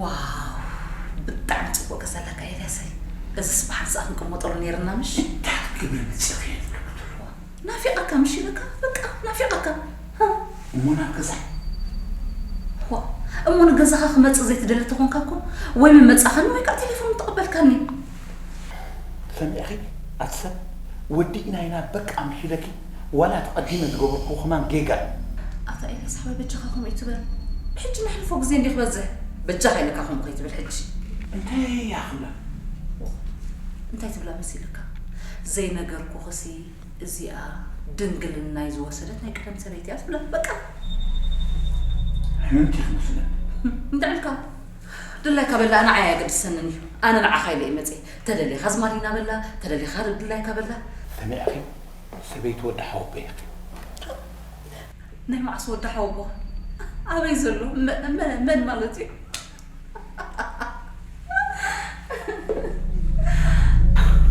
ዋው፣ ብጣዕሚ ጽቡቕ ገዛ ኣለካ ኤልያሰይ። እዚ ስብሓት ዝኣ ክንቅመጠሉ ነይርና ምሽ? እንታይ ክትገብሪ መጺእኺ? ናፊቐካ ምሽ ኢለካ፣ በቃ ናፊቐካ። ሃ? እሞ ናብ ገዛ? ዋ፣ እሞ ንገዛኻ ክመጽእ ዘይትደሊ ተኾንካ እኮ ወይ መመጻኻኒ ወይ ከዓ ቴሌፎን ምተቐበልካኒ። ሰሚዕኺ ኣቲ ሰብ፣ ወዲእና ኢና በቃ ምሽ ኢለኪ። ዋላ ተቐዲመ ዝገበርኩ ከማን ጌጋ። ኣታ ኤልያስ ሓወይ በጃኻ ከምኡ ይትበል። ሕጂ ነሕልፎ ግዜ እንዲ ክበዝሕ። በጃኻ ኢለካ ከምኡ ከይትብል ሕጂ። እንታይ እያ ክብላ? እንታይ ትብላ መሲልካ? ዘይነገርኩኽሲ እዚኣ ድንግልናይ ዝወሰደት ናይ ቀደም ሰበይቲ እያ ትብላ። በቃ። ሕምምቲ ክመስለኒ። እንታይ ኢልካ? ድላይካ በላ ንዓይ ኣየገድሰንን እዩ። ኣነ ንዓኻ ኢለ እየ መፅየ። ተደሊኻ ኣዝማሪና በላ፣ ተደሊኻ ድላይካ በላ። ሰሚዕኺ? ሰበይቲ ወዲ ሓወቦ ኢኺ። ናይ መዓስ ወዲ ሓወቦ? ኣበይ ዘሎ? መ-፣ መ-፣ መን ማለት እዩ?